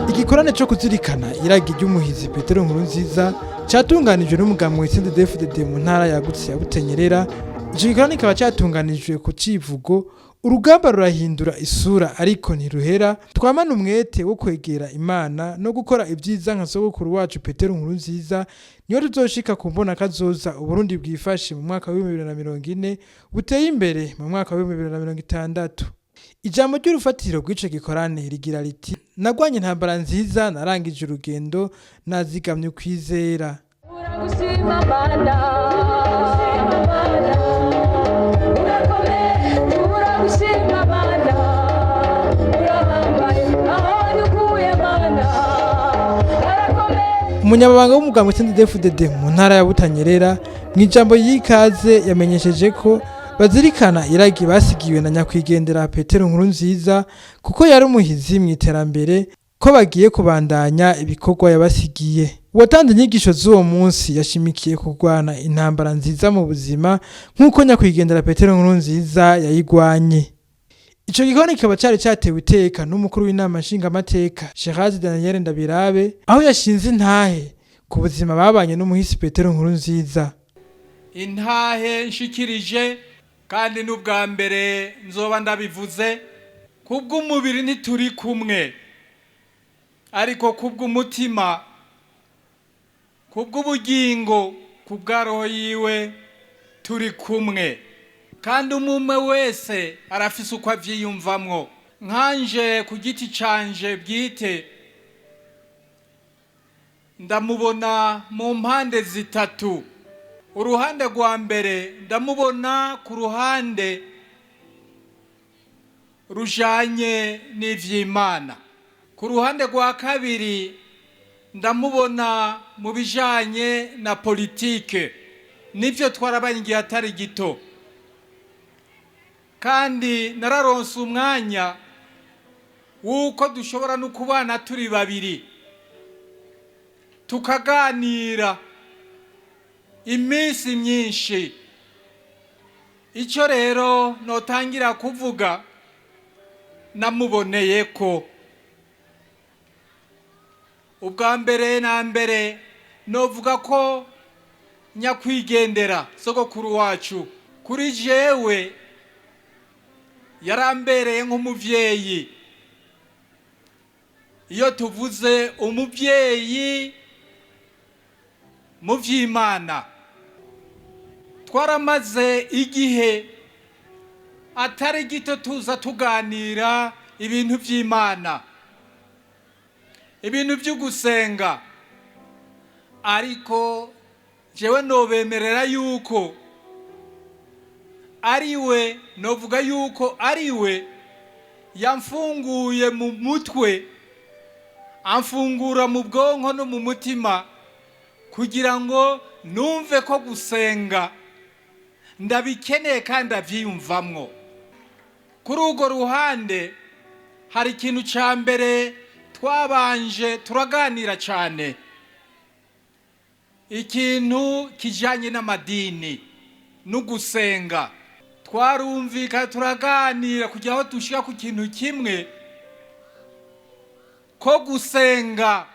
Igikorane cyo kuzirikana iragi ry'umuhizi Petero Nkurunziza cyatunganijwe n'umugambwe CNDD-FDD mu ntara yagutse ya Butenyerera. Ico gikorane kikaba cyatunganijwe ku civugo "Urugamba rurahindura isura ariko ntiruhera, twamane umwete wo kwegera Imana no gukora ibyiza nka sogokuru wacu Petero Nkurunziza, niyo tuzoshika ku mbona kazoza Uburundi bwifashe mu mwaka wa 2040, buteye imbere mu mwaka wa 2060." Ijambo ry'urufatiro rw'ico gikorane rigira riti: "Nagwanye intambara nziza, narangije urugendo, nazigamye ukwizera." Uragushima Mana, urakomeye, uragushima Mana, urahambaye, aho ukuye Mana, arakomeye. Umunyamabanga w'umugambwe CNDD-FDD mu ntara ya Butanyerera, mu ijambo y'ikaze, yamenyesheje ko bazirikana iragi basigiwe na nyakwigendera Petero Nkurunziza, kuko yari umuhizi mu iterambere, ko bagiye kubandanya ibikorwa yabasigiye. Uwatanze inyigisho z'uwo munsi yashimikiye kurwana intambara nziza mu buzima nk'uko nyakwigendera Petero Nkurunziza yayigwanye. Ico gikorwa kikaba cari catewe iteka n'umukuru w'inama nshingamateka Gerard Daniel Ndabirabe, aho yashinze intahe ku buzima babanye n'umuhisi Petero Nkurunziza. Intahe nshikirije, kandi n'ubwa mbere nzoba ndabivuze, kubw'umubiri ntituri kumwe, ariko kubw'umutima, kubw'ubugingo, kubwa roho yiwe turi kumwe, kandi umwe wese arafise uko avyiyumvamwo. Nkanje ku giti canje bwite, ndamubona mu mpande zitatu. Uruhande rwa mbere, ndamubona ku ruhande rujanye n'ivy'Imana. Ku ruhande rwa kabiri, ndamubona mu bijanye na politike. Nivyo, twarabaye igihe atari gito, kandi nararonse umwanya w'uko dushobora no kubana turi babiri, tukaganira iminsi myinshi. Icyo rero notangira kuvuga, namuboneye ko ubwa mbere na mbere novuga ko nyakwigendera sogokuru wacu kuri jewe yarambereye nk'umuvyeyi. Iyo tuvuze umuvyeyi mu vy'Imana, twaramaze igihe atari gito tuza tuganira ibintu vy'Imana, ibintu vyo gusenga. Ariko jewe nobemerera yuko ariwe, novuga yuko ariwe yamfunguye mu mutwe, amfungura mu bwonko no mu mutima, kugira ngo numve ko gusenga ndabikeneye kandi avyiyumvamwo. Kuri urwo ruhande, hari ikintu ca mbere twabanje turaganira cyane, ikintu kijanye n'amadini no gusenga. Twarumvika, turaganira kugira aho dushika ku kintu kimwe, ko gusenga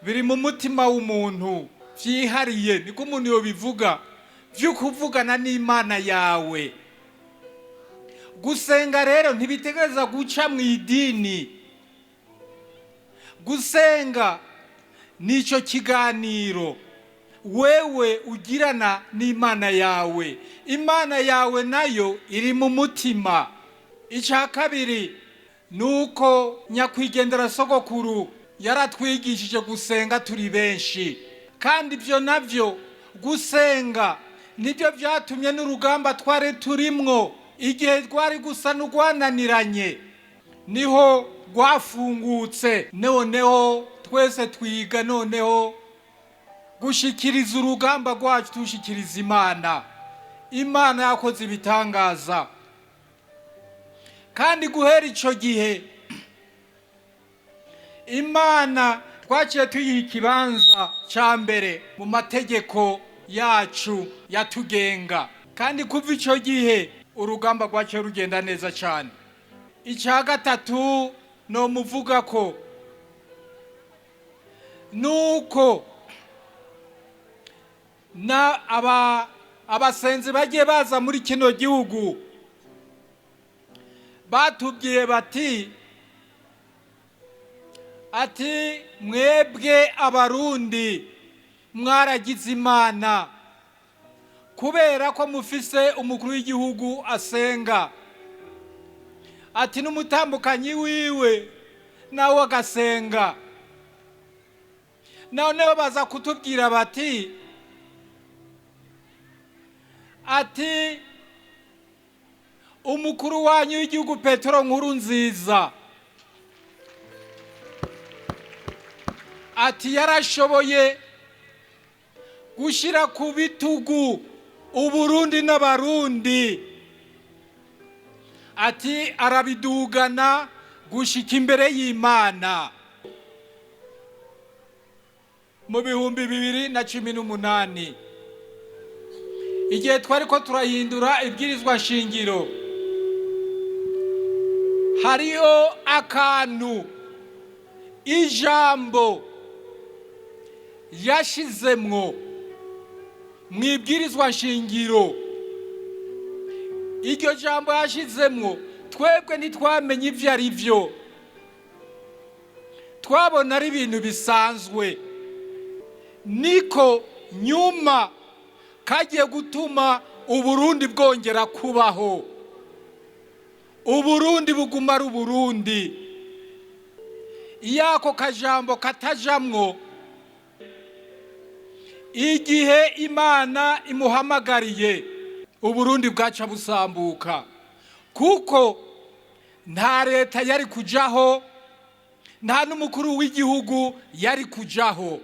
biri mu mutima w'umuntu vyihariye, niko umuntu yobivuga, vyo kuvugana n'Imana yawe. Gusenga rero ntibitegereza guca mu idini. Gusenga nico kiganiro wewe ugirana n'Imana yawe, Imana yawe nayo iri mu mutima. Icya kabiri ni uko nyakwigendera sogokuru yaratwigishije gusenga turi benshi, kandi ibyo nabyo gusenga nibyo byatumye n'urugamba twari turimwo igihe rwari gusa n'urwananiranye niho rwafungutse. Noneho twese twiga noneho gushikiriza urugamba rwacu, tushikiriza Imana. Imana yakoze ibitangaza, kandi guhera icyo gihe Imana twaciye tuyiha ikibanza cya mbere mu mategeko yacu yatugenga. Kandi kuva icyo gihe Urugamba rwaciye rugenda neza cyane. Icya gatatu nomuvuga ko nuko na aba abasenzi bagiye baza muri kino gihugu batubwiye bati ati mwebwe Abarundi mwaragize Imana kubera ko mufise umukuru w'igihugu asenga, ati n'umutambukanyi wiwe nawe agasenga. Noneho baza kutubwira bati ati umukuru wanyu w'igihugu Petero Nkurunziza ati yarashoboye gushyira ku bitugu Uburundi n'Abarundi, ati arabidugana gushika imbere y'Imana. Mu 2018, igihe twari ko turahindura ibwirizwa shingiro, hariho akantu ijambo yashizemwo mu ibwirizwa shingiro. Iryo jambo yashizemwo twebwe ntitwamenye ivyo ari vyo, twabona ari ibintu bisanzwe. Niko nyuma kagiye gutuma Uburundi bwongera kubaho, Uburundi buguma ari Uburundi. Iyo ako kajambo katajamwo, igihe Imana imuhamagariye, Uburundi bwaca busambuka, kuko nta leta yari kujaho, nta n'umukuru w'igihugu yari kujaho.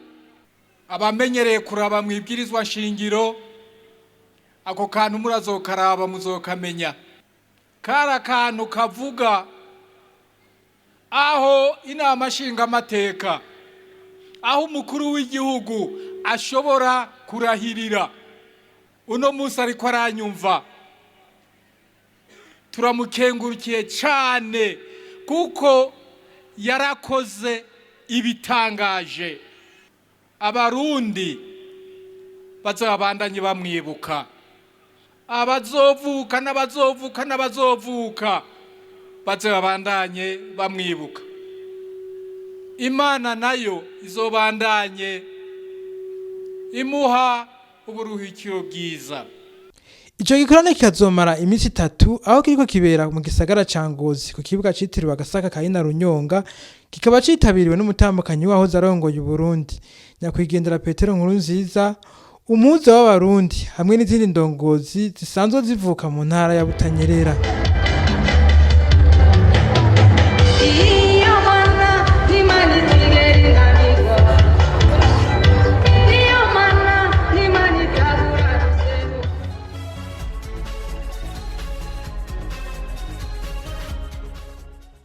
Abamenyereye kuraba mu ibwirizwa shingiro, ako kantu murazokaraba muzokamenya. Kari akantu kavuga aho inama nshingamateka, aho umukuru w'igihugu ashobora kurahirira. Uno munsi ariko aranyumva, turamukengurukiye cyane kuko yarakoze ibitangaje. Abarundi bazabandanye bamwibuka, abazovuka n'abazovuka n'abazovuka bazabandanye bamwibuka. Imana nayo izobandanye imuha uburuhukiro bwiza. Ico gikorane kikazomara iminsi 3, aho kiriko kibera mu gisagara ca Ngozi ku kibuga citiriwe Agasaka ka Inarunyonga, kikaba citabiriwe n'umutambukanyi wahoze arongoye Uburundi nyakwigendera Petero Nkurunziza, umuhuza w'Abarundi, hamwe n'izindi ndongozi zisanzwe zivuka mu ntara ya Butanyerera.